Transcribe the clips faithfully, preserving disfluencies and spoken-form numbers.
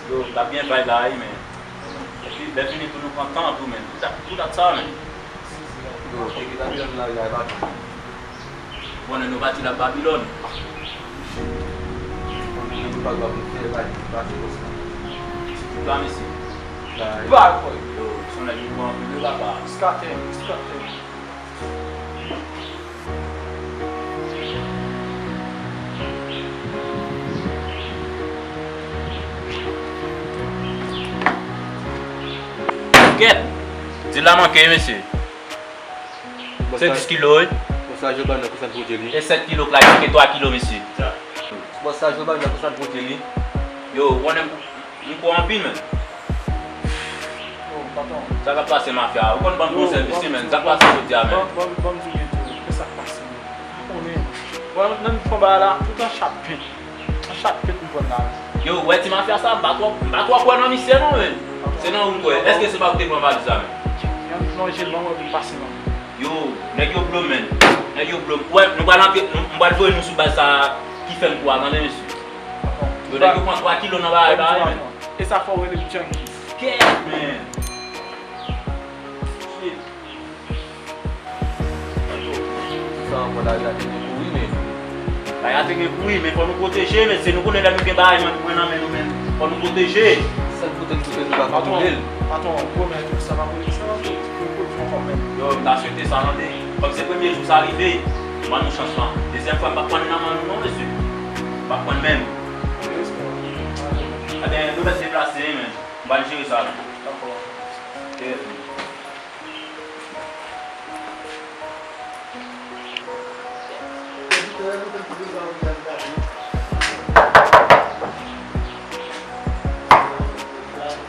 Yo, l ap gen vibe la wi, men. Epi, lè fini tou, nou pran tan tou, men. Tout dat, tout dat sa, men. Yo, peki Babilòn la, y a Babilòn. Bon, nou pati la Babilòn. Bon, nou pa dwa pou fè bagay, pati konsa. Tout la, mesye. Ba, yo, se yon nèg ki bon anpil, wi, papa. Scatter, scatter. Kèt! Di la manke, mesye. Bon, se sa, dis kilo, wi. Bon, sa, Joban nan, pou sa pwodui li. E sèt kilo, k la, manke twa kilo, mesye. Bon, sa, Joban nan, pou sa pwodui li. Yo, ou konnen m, m gwo anpil, men. Yo, patwon. Sa k ap pase, mafya? Ou konn ban m bon sèvis, men. Sa k pase jodi a, men? Ban, ban, ban m di w tou. Kisa k pase, men? Ou konnen. Bon, nan, nan, nan, bagay la, tout an chapit. An chapit m pran la. Yo, wè ti mafya sa, m pa twò, m pa twò kwè nan misye non, men. Se nan ou m kwè. Èske se pa ou ki te pran valiz la, men? Yon, yon jel ban mwen pou m pase nan. Yo, nèg yo blo m, men. Nèg yo blo m. Wè, nou pral antre, nou, m pral voye nou sou baz sa ki fè m kou a, tande, mesye. Yo, nèg yo pran twa kilo nan bagay, bagay, men. E sa fè w rele m junkie. Kèt, men. Shit. Sa ankò, lari a te gen kouri, men. Lari a te gen kouri, men fò nou pwoteje, men se nou konnen lè nou gen bagay nan, pran nan men nou, men fò nou pwoteje. Sèl kote nou kote nou pa kontwole l. Patwon, patwon, pwomèt ou sa va koule, sa va koule. Yo, m ta swete sa, tande. Kòm se premye jou sa rive, ban nou chans lan. Dezyèm fwa, m p ap pran nan men nou non, mesye. M p ap pran menm. Ebyen, nou mèt deplase, men. M pral jere sa, men. Dakò. Ok.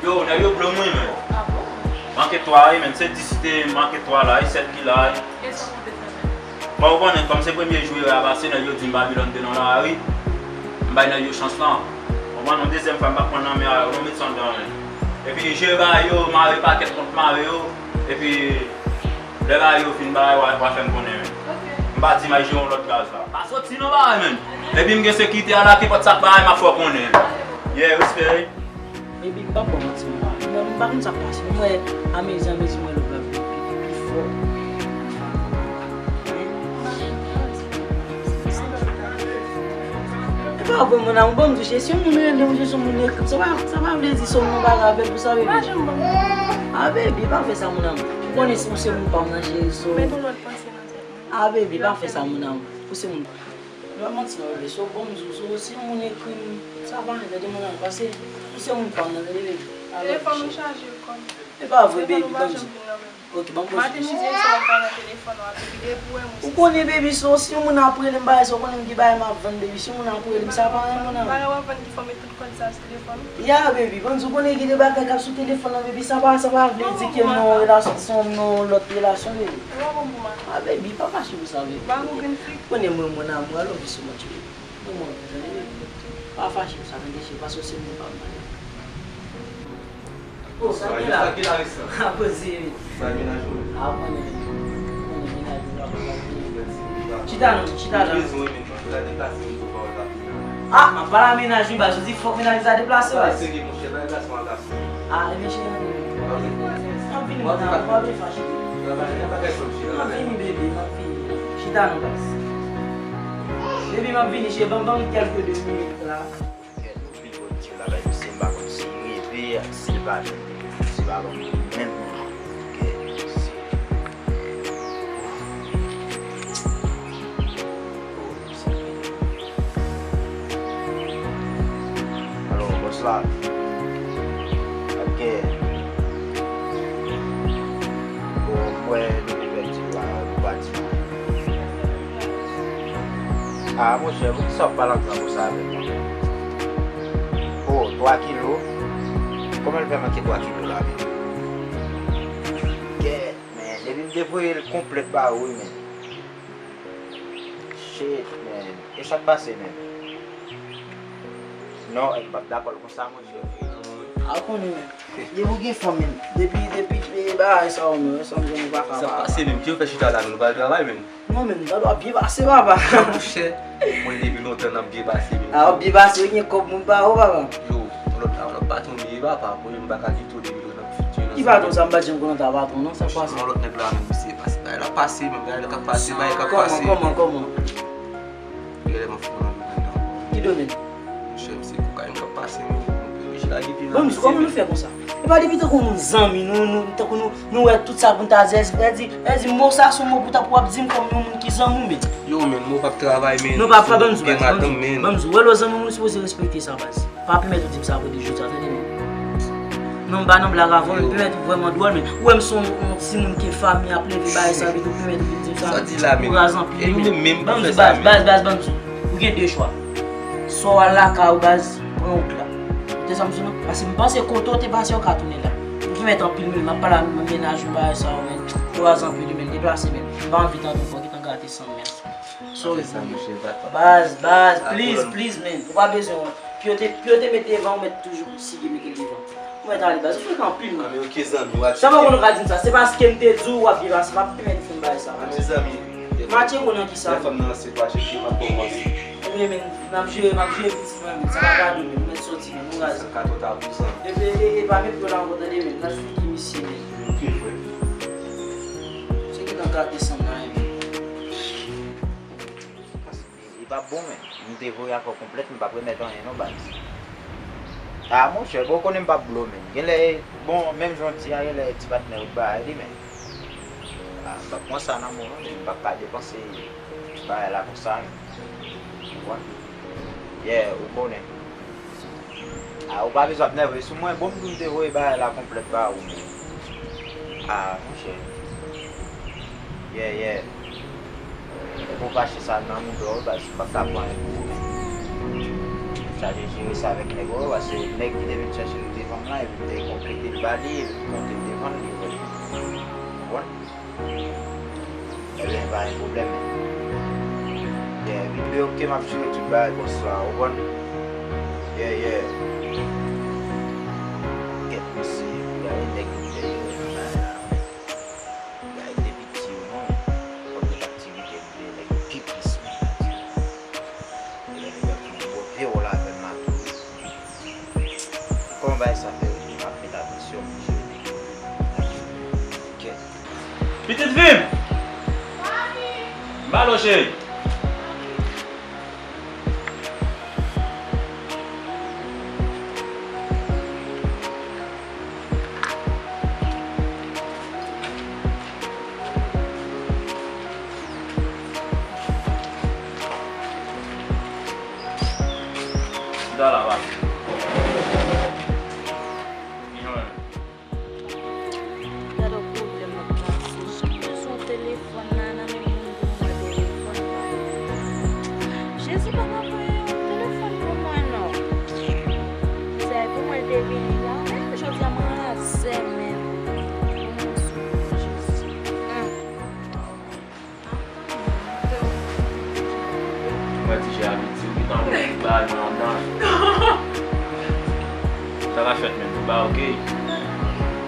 Yo, nèg yo blo m wi, men. Ah bon? Manke twa wi, men. Se dis te manke twa la, e sèt ki la, wi. E sa w konte fè, men? Bon, ou konnen, kòm se premye jou a pase, nèg yo di m Babilòn te nan lari. M bay nèg yo chans lan. Ou konprann, yon dezyèm fwa, m p ap pran nan men a yo, nou met sa anndan, men. Epi, jere bagay yo, mare pakèt kont mare yo. Epi, lè bagay yo fin bagay, w a, w a fè m konnen, men. Ok. M pa di m al jere yon lòt baz la. Pa soti nan bagay, men. Depi m gen sekirite a la, kenpòt sa k bagay, m ap fè w konnen. Yeah, respè. Baby, m p ap ba w manti non. Mwen, m pa konn sa k pase. M wè, anmezi, anmezi, m wè love la vin pi, pi, pi fò. E pa vre, mon amour, ban m di w, se si yon moun rele m, se si yon moun ekri m, sa pa, sa pa vle di se yon bagay avè l pou sa, baby. Ah, baby, pa fè sa, mon amour. Ou konnen si ou se moun pa m nan, cheri, so. Met yon lòt panse nan tèt mwen. Ah, baby, pa fè sa, mon amour. Ou se moun pa m. M pa manti non, bebe, so, bon, m di w, so, si yon moun ekri m, sa pa anyen, tande, mon amour, paske ou se moun pa m nan, tande, bebe. Telefòn ou chaje, ou konnen. E pa vre, baby, ban m di w. Ok, ban m pwoche. Maten midi e swa w ap pale nan telefòn ou, epi depi w wè m, ou konnen, baby, so, si yon moun ap rele m, bagay sa, ou konnen m gen bagay m ap vann, baby, si yon moun ap rele m, sa pa anyen, mon amour. Bagay w ap vann ki fè w met tout kòd sa sou telefòn ou? Ya, baby, ban m di w, ou konnen gen de bagay k ap sou telefòn nan, baby, sa pa, sa pa vle di ke nou nan yon relasyon, si w nan yon lòt relasyon, baby. Ou pa bon pou m. Ah, baby, pa fache pou sa, baby. Ba m okenn flik. Konnen mwen, mon amour, I love you so much, baby. Mwen, mwen, tande, baby. Pa fache pou sa, tande, cheri, paske w se moun pa m nan. Oh, sa ki la? Sa ki la, Risa? A poze, baby. Sa mennaj ou? A, konnen, konnen mennaj ou la, konnen. Chita non, chita la. Ou bezwen, men, konsa la deplase, m tou pa wè l ap vini. Ah, m ap pale a mennaj ou, baz, ou di fòk mennaj ou sa deplase, baz. Sa serye, monchè, pa deplase, m ap Ah, ebyen, cheri, ann ale. M ap vini, m ap vini, m ap vini fache. M ap vini, bebe, m ap vini. Chita non, baz. Bebe, m ap vini, cheri, ban m, ban m kèlke de minit la. Kèt, ou vin pou di la, bay, se m pa konn si reve, si pa, si pa konn menm. Kèt, se Alò, bòs la, ap gen, bon, m wè nou te pèdi la, nou pa di mwen. Ah, monchè, poukisa w ap pale anglè konsa avèk mwen? Oh, twa kilo? Kòman l fè manke twa kilo la menm? Kèt, men, depi m te voye l konplèt ba ou, men. Shit, man. E sa k pase, man? Non, m p ap dakò l konsa, monchè. A konnen, man. Depi w gen fanm, man. Depi, depi, e, bagay sa yo, man. Sa m konnen pa ka, papa. Sa k pase, man? Ki yo fè chita la, nou pral travay, man? Non, man. Sa dwe byen pase, papa. Monchè, mwen depi lontan n ap byen pase, man. A, w ap byen pase, w gen kòb moun pa ou, papa. Yo, yon lòt Patwon m ye, papa, pou m pa ka kite w de milyon nan fiti nan. Ki patwon sa? M pa t janm konn antre patwon non, sa k pase? Yon lòt nèg la menm, misye pase, bagay la pase, menm bagay la k ap pase, bagay k ap pase. Kòman, kòman, kòman? Genlè m ap fè yon domèn nan. Ki domèn? Monchè, misye kokayin k ap pase, men, m oblije lage pye nan misye. Bon, misye, kòman nou fè konsa? E pa depi tankou nou zanmi, nou, nou, tankou nou, nou wè tout sa pou n ta di, èske, èske, èske mo sa se yon mo pou ta, pou w ap di m kòm yon moun ki zanmi w, men? Yo, men, mo p ap travay, men. Non, pa, pa, ban m di w, ban m di w, wè lè w zanmi w, ou sipoze respekte sa, baz. Pa pèmèt ou di m sa pou di jodi a, tande, men. Non, m pa nan blag avè w, men pèmèt ou vrèman dwòl, men. Ou wè m se yon, yon timoun ke fanmi ap leve, bagay sa, epi tou pèmèt ou vin di m sa. Sa di la, men. Ou raz anpil, men. Ban m di w, baz, baz, baz, ban m di w. Ou gen de chwa. Swa w al lakay ou, baz, pran wout la. Ou te sa m di w non? Paske m panse kote w te pase, ou ka tounen la. Ou pèmèt anpil, men. M ap pale a mennaj ou, bagay sa, men. Ou raz anpil, men. Deplase, men. M pa anvi tande w ankò, gentan gate san m, men. Sorry, bro. Baz, baz, please, please, man. Ou pa bezwen, wi. Pye w te, pye w te met devan, ou mèt toujou sige met l devan. Ou mèt ale, baz. Ou frekan anpil, man. Sa pa konn ou ka di m sa. Se paske m te di w w ap byen pase. M ap pèmèt ou fè m bagay sa, baz. Matche gwo nan kisa? Lè fanm nan se pa cheke, m ap kòmanse. Ebyen, men, n ap jere, m ap jere pitit mwen, men. Sa pa gade, men. Ou mèt soti, men. Ou raz. Sa ka twò ta pou sa. E, e, e, e pa met pye w la ankò, tande, men. N ap suiv misye, men. Ok, frè. Se ki nan gate san nan, men. Li, li p ap bon, men. M te voye avè w konplèt, m p ap remèt anyen non, baz. A, monchè, bon, ou konnen m p ap blo, men. Genlè, bon, menm jan w di a, genlè ti patnè ou t bay li, men. A, m p ap pran sa nan men w non, men m p ap ka depanse bagay la konsa, men. Ou konprann? Yeah, ou konnen. A, ou pa bezwen ap nève sou mwen. Bon, m di w m te voye bagay la konplèt ba ou, men. A, monchè. Yeah, yeah. Fòk ou fache sa nan mouda w, baz, m p ap ka pran anyen pou ou, men. Chaje jere sa avèk nèg ou yo, paske nèg ki te vin chèche l devan m lan, epi m te konplete l ba li, epi m konte l devan l, li vre. Ou konprann? Ebyen, pa gen pwoblèm, men. Yeah, vin de oke, m ap jere tout bagay bòs la, ou konprann? Yeah, yeah. Kèt mesye, gade nèg ki te yo nan bagay la. Gade te piti yo non, kòm nèg aktivite m vle nèg yo pi plis menm. Ebyen, nèg yo ap vin gwo vye wòl avè m la tou. Kòman bagay sa fè rive? M ap met atansyon, m oblije rete kole. Kèt. Pitit fi m! M ba l, cheri. Chita la, pase. Ki jan w ye menm? Gade yon pwoblèm m ap pase. Chak mwen sou telefòn la, nan men moun pou m pran telefòn la. Jezi pa ka voye yon telefòn pou mwen non. Mizè pou mwen l te vini la, men jodi a m razè menm. Bon, Jezi. Hum. Mwen ti jè a piti, ou gentan wè tout bagay mwen anndan. Sa ka fèt menm, tout bagay oke.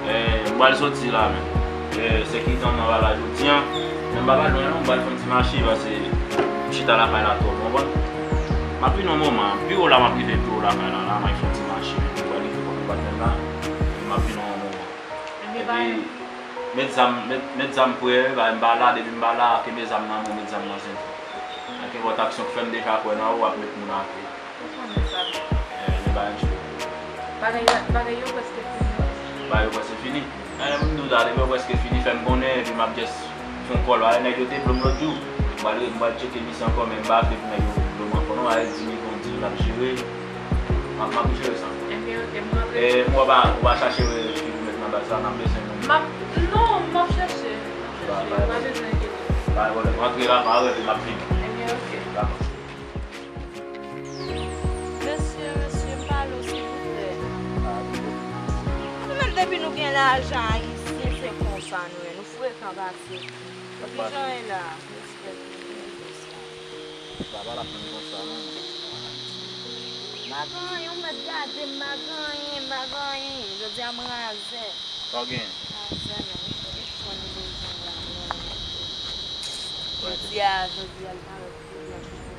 Eh, m pral soti la menm. Eh, sèt èdtan nan pral la jodi a. Men m pa pral lwen non, m pral fè yon ti mache, paske m chita lakay la twòp, ou konprann? M ap vin yon moman, pi wo la m ap rive pi wo lakay la, la m al fè yon ti mache, menm m pral rive kote patnè m la, m ap vin yon moman. Epi, met zam, met, met zam prè, ba, m pa la, depi m pa la, kenbe zam nan men w, met zam nan senti w. Nan kenpòt aksyon k fè m deja kwè nan ou, w ap met moun atè. Ou konnen sa byen. Eh, men bagay yo. Bagay yo, bagay yo prèske fini. Bagay yo prèske fini. Eh, m di w sa, depi yo prèske fini, fè m konnen, epi m ap just fè yon call. Bagay nèg yo te blo m lòt jou. M pral, m pral tcheke misye ankò, men m pa vle pou nèg yo blo m ankò, non, bagay di m gon dil l ap jere. M ap, m ap jere sa. Ebyen, oke, m rantre. E, m wè w pa, w pa chache fi pou met nan baz la, n ap bezwen moun. M ap, non, m ap chache, m ap chache, ou pa bezwen enkyete w. Pa gen pwoblèm, rantre la, pa rete, m ap vini. Ebyen, oke. Dakò. Mesye, mesye, m pale w, silvouplè. Nou menm, depi nou gen lajan ayisyen, se konsa nou ye. Nou frekan pase. Kijan w ye la? Respè pou nou, respè. Baba la fè m konsa, non. M pa gen anyen, ou mèt gade m, m pa gen anyen, m pa gen anyen. Jodi a m razè. Sa w gen? Razè, men. Telefòn bezwen la, men. Jodi a, jodi a, li parèt pwoblèm pou mwen.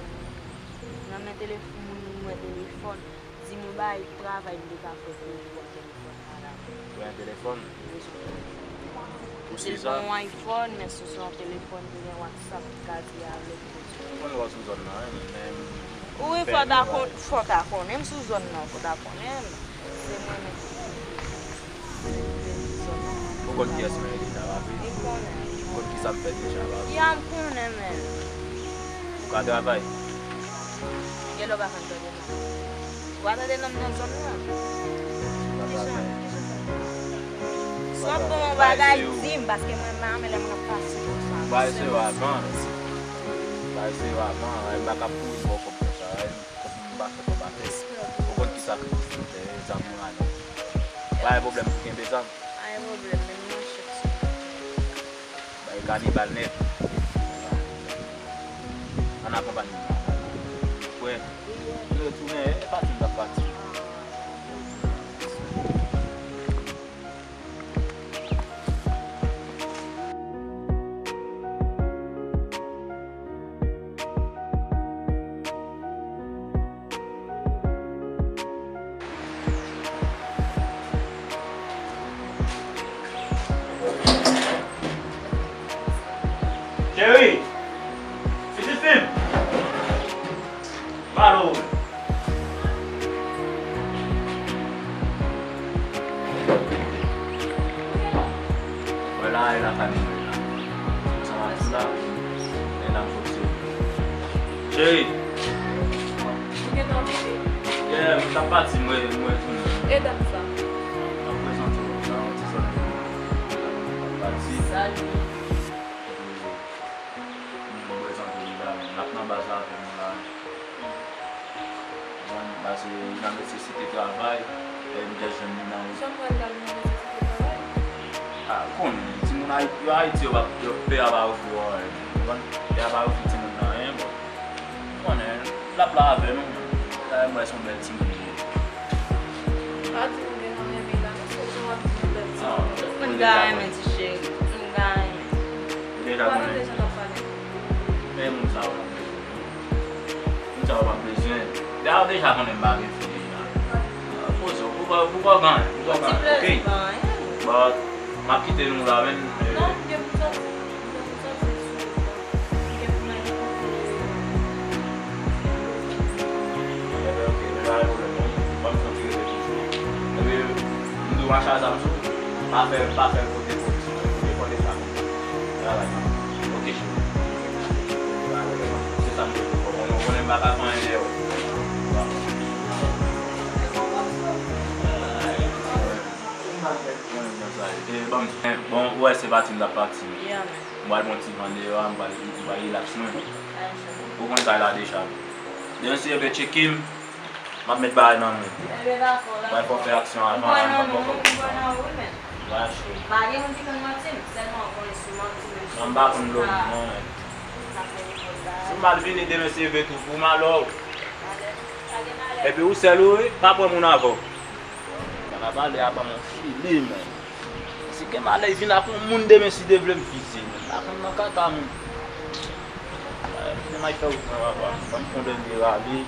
Nan men telefòn, moun, moun wè telefòn. Di m yon bagay travay m te ka fè pou ou an telefòn la la. Pou yon telefòn? Wi, sou telefòn. Pou si l pa yon iPhone, men si se yon telefòn ki gen WhatsApp, ki ka di avèk ou. Ou konn lè w sou zòn nan, wi, men wi, fò ta kon-, fò ta konnen m sou zòn nan, fò ta konnen m. Se mwen menm ki Ou konn kiyès mwen ye deja, papi? M konnen. Ou konn kisa m fè deja, papi? Ya, m konnen, men. Ou ka travay? Gen lè w pa konn tande non. Ou pa tande non m nan zòn nan? Ou pa travay? Si w ap ban m yon bagay, di m, paske mwen pa renmen lè moun ap pase konsa. Bay se yo avan. Bay se yo avan. M pa ka kouri bò kòb konsa. Kòb m pa fè, kòb pa fè. Ou konn kisa ki pou fè, zam mwen ale. Pa gen pwoblèm pou kenbe zam. Pa gen pwoblèm, men m nan chèk sou mwen. Bay kanibal nèt. Ann akonpanye m. Frè, nou retounen, e pati m t ap pati. Cheri! Pitit fi m! Pale w. Wè la, e lakay mwen la. Sa va tou la. E la m soti. Cheri. Ou gentan vini? Yeah, m t ap pati, mwen, mwen tounen. E dat sa? M ap prezante w, nan yon ti zòn. M ap pati. Salut. M prezante w la, n ap nan baz la avè nou la. Bon, pase nan nesesite travay, e m te jwenn li nan wout. Sa m pral ba l nan nesesite travay? A, ou konnen, timoun Ayiti, yo Ayiti, yo pa, yo, pè a pa ofri yo anyen, ou konprann? Pè a pa ofri timoun nan anyen, bon. Ou konnen, l ap la avè nou, men. Dayè, m wè se yon bèl timoun li ye. Pa di m ou gentan renmen l la, non, se jan w ap di m bèl timoun. M ka renmen ti cheri, m ka renmen. Ou deja konnen. Ou pa tande jan l ap pale. Men moun sa yo. Moun sa yo p ap bezwen. Dayè, ou deja konnen m pa gen fi deja. Poze w, pou kò, pou kò w gen anyen, pou kò w gen anyen, oke? But, m ap kite nou la, men, eh. Non, m gen pou m soti. M gen pou m soti sou wout la. M gen pou m al nan kote. Enben, oke, men pa gen pwoblèm, non. Ban m fè yon ti rete toujou. Epi, m di w mache a zam sou. Pa fè, pa fè l kote polis, kote kò deja konsa. Travay. Oke, cheri. Se sa m te di. Ou konnen, ou konnen m pa ka fè anyen dèyè w. Bon, ou wè se pati m t ap pati. Yeah, man. M pral pran ti van deyò a, m pral, m pral rilaks mwen. Ou konn sa la deja. Demen si yo vle tcheke m, m ap met bagay nan men. Bay fò fè aksyon avan, avan fò fè aksyon. Vwala, cheri. Pa gen moun ki konn manti m, sèlman ou konnen sou manti menm. Non, m pa konn dòmi, non, men. Si m al vini demen si yo vle tou pou m alò. Epi ou sèl ou wi, pa pran moun avè w. Sa ka pale a ban m yon file, men. Si gen malè, vin ak yon moun demen si te vle m fize, men. Pa konn nan kaka, men. Demen fè wout mwen, papa. Ban m fè yon dènye rale.